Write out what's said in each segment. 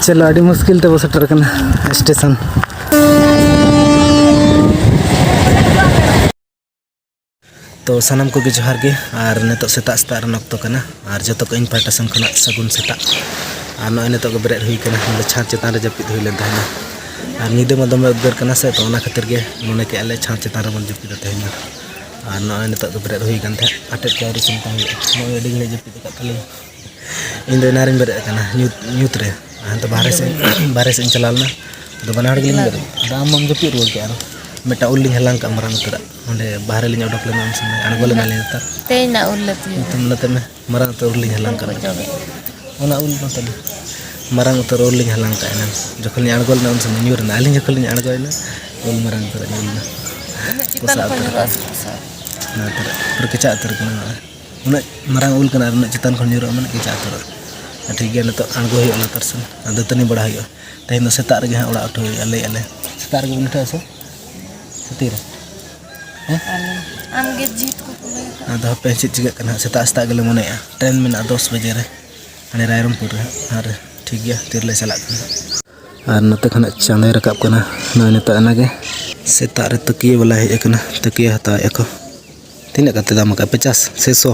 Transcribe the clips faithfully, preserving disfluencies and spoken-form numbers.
ᱪᱚᱞᱚ, ᱟᱹᱰᱤ ᱢᱩᱥᱠᱤᱞ ᱛᱮᱵᱚ ᱥᱮᱴᱮᱨ ᱠᱟᱱᱟ ᱥᱴᱮᱥᱚᱱ᱾ ᱛᱚ ᱥᱟᱱᱟᱢ ᱠᱚᱜᱮ ᱡᱚᱦᱟᱨ ᱜᱮ, ᱟᱨ ᱱᱤᱛᱚᱜ ᱥᱮᱛᱟᱜ ᱥᱮᱛᱟᱜ ᱨᱮᱱᱟᱜ ᱚᱠᱛᱚ ᱠᱟᱱᱟ, ᱟᱨ ᱡᱚᱛᱚ ᱠᱚ ᱤᱧ ᱯᱟᱦᱴᱟ ᱥᱮᱱ ᱠᱷᱚᱱᱟᱜ ᱥᱟᱹᱜᱩᱱ ᱥᱮᱛᱟᱜ᱾ ᱟᱨ ᱱᱚᱜᱼᱚᱭ ᱱᱤᱛᱚᱜ ᱜᱮ ᱵᱮᱨᱮᱫ ᱦᱩᱭ ᱠᱟᱱᱟ, ᱱᱚᱰᱮ ᱪᱷᱟᱸᱫᱽ ᱪᱮᱛᱟᱱ ᱨᱮ ᱡᱟᱹᱯᱤᱫ ᱦᱩᱭ ᱞᱮᱱ ᱛᱟᱦᱮᱱᱟ, ᱟᱨ ᱧᱤᱫᱟᱹ ᱢᱟ ᱫᱚᱢᱮ ᱩᱫᱽᱜᱟᱹᱨ ᱠᱟᱱᱟ ᱥᱮ, ᱛᱚ ᱚᱱᱟ ᱠᱷᱟᱹᱛᱤᱨ ᱜᱮ ᱢᱚᱱᱮ ᱠᱮᱜᱼᱟ ᱞᱮ ᱪᱷᱟᱸᱫᱽ ᱪᱮᱛᱟᱱ ᱨᱮᱵᱚᱱ ᱡᱟᱹᱯᱤᱫᱟ ᱛᱮᱦᱮᱧ ᱫᱚ᱾ ᱟᱨ ᱱᱚᱜᱼᱚᱭ ᱱᱤᱛᱚᱜ ᱜᱮ ᱵᱮᱨᱮᱫ ᱦᱩᱭ ᱠᱟᱱ ᱛᱟᱦᱮᱸᱫ, ᱟᱴᱮᱫ ᱠᱚ ᱟᱹᱣᱨᱤ ᱥᱟᱢᱴᱟᱣ ᱦᱩᱭᱩᱜᱼᱟ, ᱱᱚᱜᱼᱚᱭ ᱟᱹᱰᱤ ᱜᱷᱟᱹᱲᱤᱡ ᱡᱟᱹᱯᱤᱫ ᱟᱠᱟᱫ ᱛᱟᱞᱮ᱾ ᱤᱧ ᱫᱚ ᱮᱱᱟᱝ ᱨᱤᱧ ᱵᱮᱨᱮᱫ ᱟᱠᱟᱱᱟ ᱧᱩᱛ, ᱧᱩᱛ ᱨᱮ᱾ ᱦᱟᱱᱛᱮ ᱵᱟᱦᱨᱮ ᱥᱮᱫ, ᱵᱟᱦᱨᱮ ᱥᱮᱫ ᱤᱧ ᱪᱟᱞᱟᱣ ᱞᱮᱱᱟ᱾ ᱟᱫᱚ ᱵᱟᱱᱟ ᱦᱚᱲ ᱜᱮᱞᱤᱧ ᱵᱮᱨᱮᱫ᱾ ᱟᱫᱚ ᱟᱢ ᱢᱟᱢ ᱡᱟᱹᱯᱤᱫ ᱨᱩᱣᱟᱹᱲ ᱠᱮᱫᱼᱟ ᱟᱨᱚ᱾ ᱢᱤᱫᱴᱟᱝ ᱩᱞ ᱞᱤᱧ ᱦᱟᱞᱟᱝ ᱠᱟᱜᱼᱟ ᱢᱟᱨᱟᱝ ᱩᱛᱟᱹᱨᱟᱜ᱾ ᱚᱸᱰᱮ ᱵᱟᱦᱨᱮ ᱞᱤᱧ ᱚᱰᱚᱠ ᱞᱮᱱᱟ ᱩᱱ ᱥᱚᱢᱚᱭ ᱟᱬᱜᱚ ᱞᱮᱱᱟᱞᱤᱧ ᱞᱟᱛᱟᱨ᱾ ᱛᱮᱦᱮᱧ ᱱᱟᱜ ᱩᱞ ᱞᱮ ᱛᱤᱭᱳᱜ ᱧᱩᱛᱩᱢ ᱠᱟᱜᱼᱟ᱾ ᱞᱟᱹᱭ ᱛᱟᱢᱮ, ᱢᱟᱨᱟᱝ ᱩᱛᱟᱹᱨ ᱩᱞ ᱞᱤᱧ ᱦᱟᱞᱟᱝ ᱠᱟᱜᱼᱟ᱾ ᱡᱚᱢᱮᱫ᱾ ᱚᱱᱟ ᱩᱞ ᱱᱚᱛᱮ ᱞᱤᱧ, ᱢᱟᱨᱟᱝ ᱩᱛᱟᱹᱨ ᱩᱞ ᱞᱤᱧ ᱦᱟᱞᱟᱝ ᱠᱟᱜᱼᱟ ᱮᱱᱟᱝ᱾ ᱡᱚᱠᱷᱚᱱ ᱞᱤᱧ ᱟᱬᱜᱚ ᱞᱮᱱᱟ ᱩᱱ ᱥᱚᱢᱚᱭ ᱧᱩᱨ ᱮᱱᱟ᱾ ᱟᱹᱞᱤᱧ ᱡᱚᱠᱷᱚᱱ ᱞᱤᱧ ᱟᱬᱜᱚᱭᱮᱱᱟ, ᱩᱞ ᱢᱟᱨᱟᱝ ᱩᱛᱟᱹᱨᱟᱜ ᱧᱩᱨ ᱮᱱᱟ᱾ ᱩᱱᱟᱹᱜ ᱪᱮᱛᱟᱱ ᱯᱚᱥᱟᱜ ᱠᱷᱚᱱ ᱩᱛᱟᱹᱨ ᱧᱩᱨᱩᱜᱼᱟ ᱟᱠᱟᱱᱟ᱾ ᱥᱮ ᱯᱚᱥᱟᱜ? ᱚᱱᱟ ᱩᱛᱟᱹᱨᱟᱜ ᱯᱩᱨᱟᱹ ᱠᱮᱪᱟᱜ ᱩᱛᱟᱹᱨ ᱠᱟᱱᱟ ᱱᱚᱜᱼᱚᱭ᱾ ᱩᱱᱟᱹᱜ ᱢᱟᱨᱟᱝ ᱩᱞ ᱠᱟᱱᱟ ᱟᱨ ᱩᱱᱟᱹᱜ ᱪᱮᱛᱟᱱ ᱠᱷᱚᱱ ᱧᱩᱨᱩᱜᱼᱟ, ᱢᱟᱱᱮ ᱠᱮᱪᱟᱜ ᱩᱛᱟᱹᱨᱚᱜᱼᱟ᱾ ᱴᱷᱤᱠ ᱜᱮᱭᱟ, ᱱᱤᱛᱚᱜ ᱟᱬᱜᱚ ᱦᱩᱭᱩᱜᱼᱟ ᱞᱟᱛᱟᱨ ᱥᱮᱱ᱾ ᱟᱨ ᱫᱟᱹᱛᱟᱹᱱᱤ ᱵᱟᱲᱟ ᱦᱩᱭᱩᱜᱼᱟ᱾ ᱛᱮᱦᱮᱧ ᱫᱚ ᱥᱮᱛᱟᱜ ᱨᱮᱜᱮ ᱦᱟᱸᱜ ᱚᱲᱟᱜ ᱩᱴᱷᱟᱹᱣ ᱦᱩᱭᱩᱜᱼᱟ, ᱞᱟᱹᱭᱮᱫᱼᱟ ᱞᱮ᱾ ᱥᱮᱛᱟᱜ ᱨᱮᱜᱮ ᱵᱚᱱ ᱩᱴᱷᱟᱹᱜᱼᱟ ᱥᱮ? ᱥᱮᱛᱤ ᱨᱮ? ᱦᱮᱸ? ᱟᱞᱮ, ᱟᱢᱜᱮ ᱡᱤᱫ ᱠᱚ ᱠᱩᱞᱟᱹᱭ ᱠᱟᱜ᱾ ᱟᱫᱚ ᱦᱟᱯᱮ ᱪᱮᱫ ᱪᱤᱠᱟᱹᱜ ᱠᱟᱱᱟ ᱦᱟᱸᱜ᱾ ᱥᱮᱛᱟᱜ ᱥᱮᱛᱟᱜ ᱜᱮᱞᱮ ᱢᱚᱱᱮᱭᱮᱫᱼᱟ᱾ ᱴᱨᱮᱱ ᱢᱮᱱᱟᱜᱼᱟ ᱫᱚᱥ ᱵᱟᱡᱮ ᱨᱮ, ᱦᱟᱸᱰᱮ ᱨᱟᱭᱨᱚᱝᱯᱩᱨ ᱨᱮ ᱦᱟᱸᱜ᱾ ᱟᱨ ᱴᱷᱤᱠ ᱜᱮᱭᱟ, ᱛᱤᱨᱮᱞᱮ ᱪᱟᱞᱟᱜ ᱠᱟᱱᱟ᱾ ᱟᱨ ᱱᱚᱛᱮ ᱠᱷᱚᱱᱟᱜ ᱪᱟᱸᱫᱚᱭ ᱨᱟᱠᱟᱵ ᱠᱟᱱᱟ᱾ ᱱᱚᱜᱼᱚᱭ ᱱᱤᱛᱚᱜ ᱚᱱᱟᱜᱮ ᱥᱮᱛᱟᱜ ᱨᱮ ᱛᱟᱹᱠᱤᱭᱟᱹ ᱵᱟᱞᱟ ᱦᱮᱡ ᱟᱠᱟᱱᱟ, ᱛᱟᱹᱠᱤᱭᱟᱹ ᱦᱟᱛᱟᱣᱮᱫᱼᱟ ᱠᱚ᱾ ᱛᱤᱱᱟᱹᱜ ᱠᱟᱛᱮ ᱫᱟᱢ ᱟᱠᱟᱫ? ᱯᱚᱪᱟᱥ ᱥᱮ ᱥᱚ?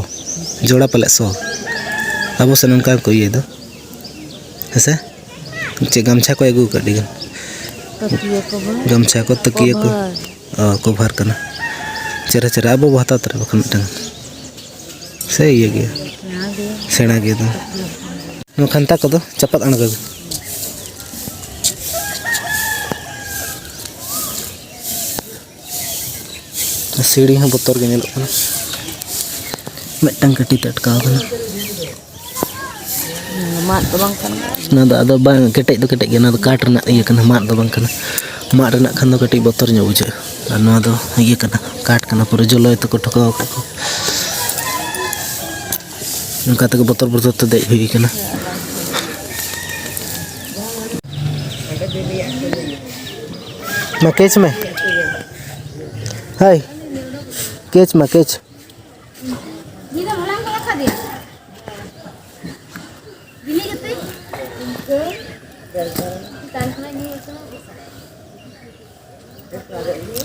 ᱡᱳᱲᱟ ᱯᱟᱞᱮᱫ ᱥᱚ᱾ ᱟᱵᱚ ᱥᱮᱱ ᱚᱱᱠᱟ ᱜᱮᱠᱚ ᱤᱭᱟᱹᱭ ᱫᱚ, ᱦᱮᱸ ᱥᱮ? ᱪᱮᱫ ᱜᱟᱢᱪᱷᱟ ᱠᱚ ᱟᱹᱜᱩ ᱟᱠᱟᱫ ᱟᱹᱰᱤ ᱜᱟᱱ? ᱛᱟᱹᱠᱤᱭᱟᱹ ᱠᱚ ᱵᱟᱝ? ᱜᱟᱢᱪᱷᱟ ᱠᱚ, ᱛᱟᱹᱠᱤᱭᱟᱹ ᱠᱚ᱾ ᱠᱚᱵᱷᱟᱨ᱾ ᱚ, ᱠᱚᱵᱷᱟᱨ ᱠᱟᱱᱟ᱾ ᱪᱮᱦᱨᱟ ᱪᱮᱦᱨᱟ, ᱟᱵᱚ ᱵᱚ ᱦᱟᱛᱟᱣ ᱛᱚᱨᱟ ᱵᱟᱠᱷᱟᱱ ᱢᱤᱫᱴᱟᱝ᱾ ᱥᱮ ᱤᱭᱟᱹ ᱜᱮᱭᱟ? ᱥᱮᱬᱟ ᱜᱮᱭᱟ᱾ ᱥᱮᱬᱟ ᱜᱮᱭᱟ ᱫᱚ᱾ ᱱᱚᱣᱟ ᱠᱷᱟᱱᱛᱟ ᱠᱚᱫᱚ ᱪᱟᱯᱟᱫ ᱟᱬᱜᱚ ᱜᱮ᱾ ᱥᱤᱲᱤ ᱦᱚᱸ ᱵᱚᱛᱚᱨ ᱜᱮ ᱧᱮᱞᱚᱜ ᱠᱟᱱᱟ᱾ ᱢᱤᱫᱴᱟᱝ ᱠᱟᱹᱴᱤᱡ ᱛᱮ ᱟᱴᱠᱟᱣ ᱠᱟᱱᱟ᱾ ᱢᱟᱫ ᱫᱚ ᱵᱟᱝ ᱠᱟᱱᱟ᱾ ᱚᱱᱟ ᱫᱚ ᱟᱫᱚ ᱵᱟᱝ, ᱠᱮᱴᱮᱡ ᱫᱚ ᱠᱮᱴᱮᱡ ᱜᱮᱭᱟ, ᱚᱱᱟ ᱫᱚ ᱠᱟᱴ ᱨᱮᱱᱟᱜ ᱤᱭᱟᱹ ᱠᱟᱱᱟ, ᱢᱟᱫ ᱫᱚ ᱵᱟᱝ ᱠᱟᱱᱟ᱾ ᱢᱟᱫ ᱨᱮᱱᱟᱜ ᱠᱷᱟᱱ ᱫᱚ ᱠᱟᱹᱴᱤᱡ ᱵᱚᱛᱚᱨ ᱧᱚᱜ ᱵᱩᱡᱷᱟᱹᱜᱼᱟ, ᱟᱨ ᱱᱚᱣᱟ ᱫᱚ ᱤᱭᱟᱹ ᱠᱟᱱᱟ, ᱠᱟᱴ ᱠᱟᱱᱟ, ᱯᱩᱨᱟᱹ ᱡᱚᱞᱚᱭ ᱛᱮᱠᱚ ᱴᱷᱚᱠᱟᱣ ᱟᱠᱟᱫ ᱠᱚ᱾ ᱚᱱᱠᱟ ᱛᱮᱜᱮ ᱵᱚᱛᱚᱨ ᱵᱚᱛᱚᱨ ᱛᱮ ᱫᱮᱡ ᱦᱩᱭ ᱠᱟᱱᱟ᱾ ᱢᱟ ᱠᱮᱪ ᱢᱮ᱾ ᱦᱟᱭ, ᱠᱮᱪ ᱢᱟ, ᱠᱮᱪ᱾ ᱵᱤᱞᱤ ᱜᱮᱛᱮ?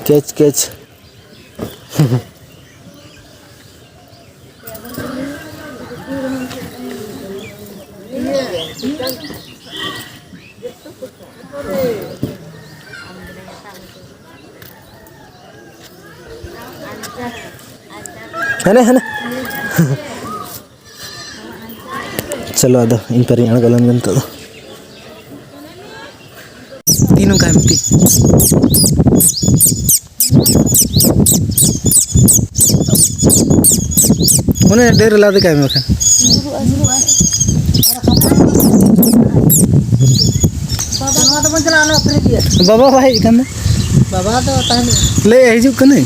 ᱠᱮᱪ, ᱠᱮᱪ᱾ ᱦᱟᱱᱮ, ᱦᱟᱱᱮ᱾ ᱪᱚᱞᱚ, ᱟᱫᱚ ᱤᱧ ᱯᱟᱨᱤᱧ ᱟᱬᱜᱚ ᱞᱮᱱ ᱜᱮ ᱱᱤᱛᱚᱜ ᱫᱚ᱾ ᱛᱤ ᱱᱚᱝᱠᱟᱭ ᱢᱮ, ᱛᱤ᱾ ᱚᱱᱮ ᱰᱷᱮᱨ ᱞᱟᱫᱮ ᱠᱟᱭ ᱢᱮ ᱵᱟᱠᱷᱟᱱ᱾ ᱵᱟᱵᱟ ᱵᱟᱭ ᱦᱮᱡ ᱟᱠᱟᱱ ᱫᱚ᱾ ᱵᱟᱵᱟ ᱫᱚ ᱛᱟᱦᱮᱱ᱾ ᱞᱟᱹᱭ ᱦᱤᱡᱩᱜ ᱠᱟᱹᱱᱟᱹᱧ᱾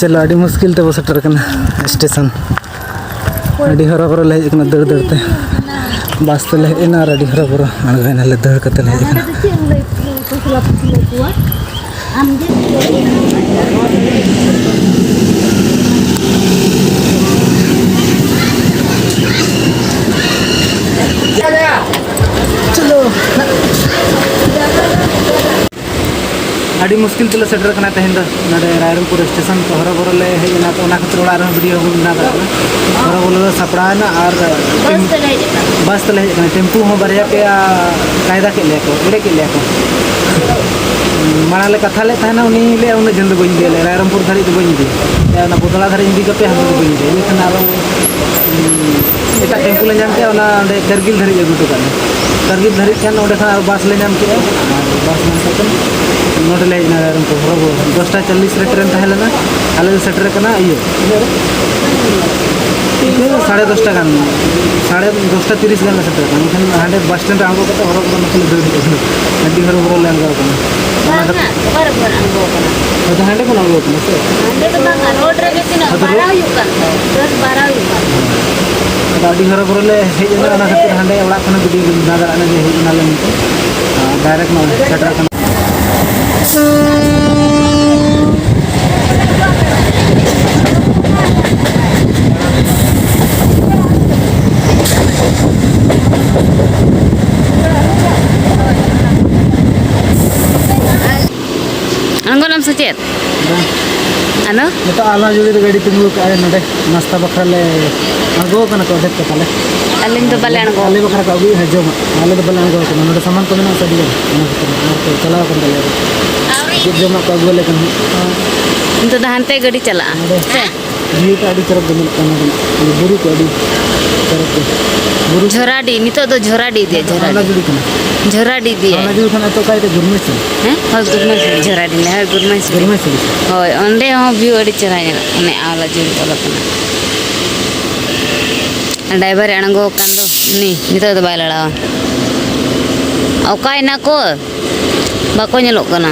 ᱪᱚᱞᱚ, ᱟᱹᱰᱤ ᱢᱩᱥᱠᱤᱞ ᱛᱮᱵᱚ ᱥᱮᱴᱮᱨ ᱠᱟᱱᱟ ᱥᱴᱮᱥᱚᱱ᱾ ᱟᱹᱰᱤ ᱦᱚᱨᱚᱵᱚᱨᱚ ᱞᱮ ᱦᱮᱡ ᱟᱠᱟᱱᱟ ᱫᱟᱹᱲ ᱫᱟᱹᱲ ᱛᱮ᱾ ᱵᱟᱥ ᱛᱮᱞᱮ ᱦᱮᱡ ᱮᱱᱟ ᱟᱨ ᱟᱹᱰᱤ ᱦᱚᱨᱚᱵᱚᱨᱚ ᱟᱬᱜᱚᱭᱮᱱᱟᱞᱮ, ᱫᱟᱹᱲ ᱠᱟᱛᱮ ᱞᱮ ᱦᱮᱡ ᱟᱠᱟᱱᱟ᱾ ᱟᱹᱰᱤ ᱢᱩᱥᱠᱤᱞ ᱛᱮᱞᱮ ᱥᱮᱴᱮᱨ ᱠᱟᱱᱟ ᱛᱮᱦᱮᱧ ᱫᱚ ᱱᱚᱰᱮ ᱨᱟᱭᱨᱚᱝᱯᱩᱨ ᱥᱴᱮᱥᱚᱱ᱾ ᱛᱚ ᱦᱚᱨᱚᱵᱚᱨᱚ ᱞᱮ ᱦᱮᱡ ᱮᱱᱟ, ᱛᱚ ᱚᱱᱟ ᱠᱷᱟᱹᱛᱤᱨ ᱚᱲᱟᱜ ᱨᱮᱦᱚᱸ ᱵᱷᱤᱰᱤᱭᱳ ᱵᱟᱵᱚᱱ ᱵᱮᱱᱟᱣ ᱫᱟᱲᱮᱭᱟᱜ ᱠᱟᱱᱟ᱾ ᱦᱚᱨᱚᱵᱚᱨᱚ ᱞᱮ ᱥᱟᱯᱲᱟᱣ ᱮᱱᱟ ᱟᱨ ᱵᱟᱥ ᱛᱮᱞᱮ ᱦᱮᱡ ᱮᱱᱟ᱾ ᱵᱟᱥ ᱛᱮᱞᱮ ᱦᱮᱡ ᱟᱠᱟᱱᱟ᱾ ᱴᱮᱢᱯᱩ ᱦᱚᱸ ᱵᱟᱨᱭᱟ ᱯᱮᱭᱟ ᱠᱟᱭᱫᱟ ᱠᱮᱫ ᱞᱮᱭᱟ ᱠᱚ, ᱮᱲᱮ ᱠᱮᱫ ᱞᱮᱭᱟ ᱠᱚ᱾ ᱢᱟᱲᱟᱝ ᱞᱮ ᱠᱟᱛᱷᱟ ᱞᱮᱫ ᱛᱟᱦᱮᱱᱟ, ᱩᱱᱤ ᱞᱟᱹᱭᱟ ᱩᱱᱟᱹᱜ ᱡᱷᱟᱹᱞ ᱫᱚ ᱵᱟᱹᱧ ᱤᱫᱤᱭᱟ, ᱞᱟᱭᱨᱟᱢᱯᱩᱨ ᱫᱷᱟᱹᱨᱤᱡ ᱫᱚ ᱵᱟᱹᱧ ᱤᱫᱤᱭᱟ, ᱚᱱᱟ ᱵᱚᱫᱚᱲᱟ ᱫᱷᱟᱹᱨᱤᱡ ᱤᱧ ᱤᱫᱤ ᱠᱟᱯᱮᱭᱟ, ᱦᱟᱱᱛᱮ ᱫᱚ ᱵᱟᱹᱧ ᱤᱫᱤᱭᱟ᱾ ᱤᱱᱟᱹᱠᱷᱟᱱ ᱟᱨᱚ ᱮᱴᱟᱜ ᱴᱮᱢᱯᱩ ᱞᱮ ᱧᱟᱢ ᱠᱮᱫᱟ, ᱚᱱᱟ ᱚᱸᱰᱮ ᱠᱟᱨᱜᱤᱞ ᱫᱷᱟᱹᱨᱤᱡ ᱟᱹᱜᱩ ᱦᱚᱴᱚ ᱠᱟᱜ ᱞᱮ᱾ ᱠᱟᱨᱜᱤᱞ ᱫᱷᱟᱹᱨᱤᱡ ᱠᱷᱟᱱ ᱚᱸᱰᱮ ᱠᱷᱚᱱ ᱟᱨ ᱵᱟᱥ ᱞᱮ ᱧᱟᱢ ᱠᱮᱫᱟ᱾ ᱟᱨ ᱵᱟᱥ ᱧᱟᱢ ᱠᱟᱛᱮ ᱱᱚᱰᱮ ᱞᱮ ᱦᱮᱡ ᱮᱱᱟ ᱨᱟᱭᱨᱚᱝᱯᱩᱨ ᱦᱚᱨᱚᱜᱚ᱾ ᱫᱚᱥᱴᱟ ᱪᱚᱞᱞᱤᱥ ᱨᱮ ᱴᱨᱮᱱ ᱛᱟᱦᱮᱸ ᱞᱮᱱᱟ, ᱟᱞᱮ ᱞᱮ ᱥᱮᱴᱮᱨ ᱠᱟᱱᱟ ᱤᱭᱟᱹ, ᱛᱤᱱᱟᱹᱜ ᱨᱮ? ᱤᱱᱠᱟᱹ ᱥᱟᱲᱮ ᱫᱚᱥᱴᱟ ᱜᱟᱱ, ᱥᱟᱲᱮ ᱫᱚᱥᱴᱟ ᱛᱤᱨᱤᱥ ᱜᱟᱱ ᱞᱮ ᱥᱮᱴᱮᱨ ᱠᱟᱱᱟ᱾ ᱮᱱᱠᱷᱟᱱ ᱦᱟᱸᱰᱮ ᱵᱟᱥ ᱥᱴᱮᱱᱰ ᱨᱮ ᱟᱬᱜᱚ ᱠᱟᱛᱮ ᱦᱚᱨᱚᱜᱚ ᱱᱚᱛᱮ ᱞᱮ ᱫᱟᱹᱲ ᱦᱮᱡ ᱠᱟᱱᱟ᱾ ᱟᱹᱰᱤ ᱦᱚᱨᱚᱵᱚᱨᱚ ᱞᱮ ᱟᱬᱜᱚ ᱠᱟᱱᱟ᱾ ᱚᱱᱟ ᱵᱟᱝᱟ, ᱠᱷᱟᱹᱛᱤᱨ ᱚᱠᱟ ᱨᱮᱵᱚᱱ ᱟᱬᱜᱚ ᱠᱟᱱᱟ? ᱟᱫᱚ ᱦᱟᱸᱰᱮ ᱠᱷᱚᱱ ᱟᱬᱜᱚ ᱠᱟᱱᱟ ᱥᱮ? ᱦᱟᱸᱰᱮ ᱫᱚ ᱵᱟᱝᱟ, ᱨᱳᱰ ᱨᱮᱜᱮ ᱛᱤᱱᱟᱹᱜ ᱟᱫᱚ ᱵᱟᱨᱟ ᱨᱳᱰ ᱦᱩᱭᱩᱜ ᱠᱟᱱ ᱛᱟᱦᱮᱸᱫ, ᱫᱚᱥ ᱵᱟᱨᱟ ᱦᱩᱭᱩᱜ ᱠᱟᱱ ᱛᱟᱦᱮᱸᱫ᱾ ᱟᱫᱚ ᱟᱹᱰᱤ ᱦᱚᱨᱚᱵᱚᱨᱚ ᱞᱮ ᱦᱮᱡ ᱮᱱᱟ, ᱚᱱᱟ ᱠᱷᱟᱹᱛᱤᱨ ᱦᱟᱸᱰᱮ ᱚᱲᱟᱜ ᱠᱷᱚᱱ ᱵᱷᱤᱰᱤᱭᱳ ᱵᱮᱱᱟᱣ ᱫᱟᱲᱮᱭᱟᱜ ᱠᱟᱱᱟ ᱡᱮ ᱦᱮᱡ ᱮᱱᱟᱞᱮ ᱢᱮᱱᱛᱮ᱾ ᱟᱨ ᱰᱟᱭᱨᱮᱠᱴ ᱱᱚᱜᱼᱚᱭ ᱥᱮᱴᱮᱨ ᱠᱟᱱᱟ᱾ ᱟᱫᱚ? ᱱᱤᱛᱚᱜ ᱟᱞᱟ ᱡᱩᱲᱤ ᱨᱮ ᱜᱟᱹᱰᱤ ᱛᱤᱸᱜᱩ ᱟᱠᱟᱫᱼᱟ ᱱᱚᱰᱮ᱾ ᱱᱟᱥᱛᱟ ᱵᱟᱠᱷᱨᱟ ᱞᱮ ᱟᱬᱜᱚ ᱟᱠᱟᱱᱟ ᱠᱚ ᱟᱫᱷᱮᱠ ᱠᱚ ᱛᱟᱞᱮ᱾ ᱟᱹᱞᱤᱧ ᱫᱚ ᱵᱟᱞᱮ ᱟᱬᱜᱚ ᱟᱞᱮ ᱵᱟᱠᱷᱨᱟ ᱠᱚ ᱟᱹᱜᱩᱭᱮᱫᱼᱟ ᱡᱚᱢᱟᱜ᱾ ᱟᱞᱮ ᱫᱚ ᱵᱟᱞᱮ ᱟᱬᱜᱚ ᱟᱠᱟᱱᱟ᱾ ᱱᱚᱰᱮ ᱥᱟᱢᱟᱱ ᱠᱚ ᱢᱮᱱᱟᱜᱼᱟ ᱥᱮ ᱟᱹᱰᱤ ᱜᱟᱱ, ᱚᱱᱟ ᱠᱷᱟᱹᱛᱤᱨ ᱟᱨ ᱠᱚ ᱪᱟᱞᱟᱣ ᱟᱠᱟᱱ ᱛᱟᱞᱮᱭᱟ᱾ ᱪᱮᱫ ᱡᱚᱢᱟᱜ ᱠᱚ ᱟᱹᱜᱩ ᱟᱞᱮ ᱠᱟᱱᱟ᱾ ᱱᱤᱛᱚᱜ ᱫᱚ ᱦᱟᱱᱛᱮ ᱜᱟᱹᱰᱤ ᱪᱟᱞᱟᱜᱼᱟ᱾ ᱱᱚᱰᱮ ᱵᱷᱤᱭᱩ ᱴᱟ ᱟᱹᱰᱤ ᱪᱚᱨᱚᱠ ᱜᱮ ᱧᱮᱞᱚᱜ ᱠᱟᱱᱟ᱾ ᱱᱚᱰᱮ ᱵᱩᱨᱩ ᱠᱚ ᱟᱹᱰᱤ ᱪᱚᱨᱚᱠ ᱜᱮ᱾ ᱵᱩᱨᱩ ᱡᱷᱚᱨᱟᱰᱤ, ᱱᱤᱛᱚᱜ ᱫᱚ ᱡᱷᱚᱨᱟᱰᱤ ᱤᱫᱤᱭᱟ, ᱟᱞᱟ ᱡᱷᱚᱨᱟᱰᱤ᱾ ᱡᱩᱲᱤ ᱠᱟᱱᱟ᱾ ᱡᱷᱚᱨᱟᱰᱤ ᱤᱫᱤᱭᱟ᱾ ᱟᱞᱟ ᱡᱩᱲᱤ ᱠᱷᱚᱱ ᱮᱛᱚ ᱚᱠᱟ ᱤᱫᱤ ᱜᱩᱨᱢᱤ ᱥᱮᱱ? ᱦᱮᱸ? ᱦᱳᱭ, ᱜᱩᱨᱢᱟᱹ ᱥᱮᱱ, ᱡᱷᱚᱨᱟᱰᱤ ᱞᱮ, ᱦᱳᱭ, ᱜᱩᱨᱢᱟᱹ ᱥᱮᱱ᱾ ᱜᱩᱨᱢᱤ ᱥᱮᱱ᱾ ᱦᱳᱭ, ᱚᱸᱰᱮ ᱦᱚᱸ ᱵᱷᱤᱭᱩ ᱟᱹᱰᱤ ᱪᱮᱦᱨᱟ ᱧᱮᱞᱚᱜ ᱠᱟᱱᱟ, ᱟᱞᱟ ᱡᱩᱲᱤ ᱚᱞ ᱟᱠᱟᱱᱟ᱾ ᱰᱟᱭᱵᱷᱟᱨᱮ ᱟᱬᱜᱚ ᱟᱠᱟᱱ ᱫᱚ ᱩᱱᱤ, ᱱᱤᱛᱚᱜ ᱫᱚ ᱵᱟᱭ ᱞᱟᱲᱟᱣᱟ᱾ ᱚᱠᱟᱭᱮᱱᱟ ᱠᱚ? ᱵᱟᱠᱚ ᱧᱮᱞᱚᱜ ᱠᱟᱱᱟ᱾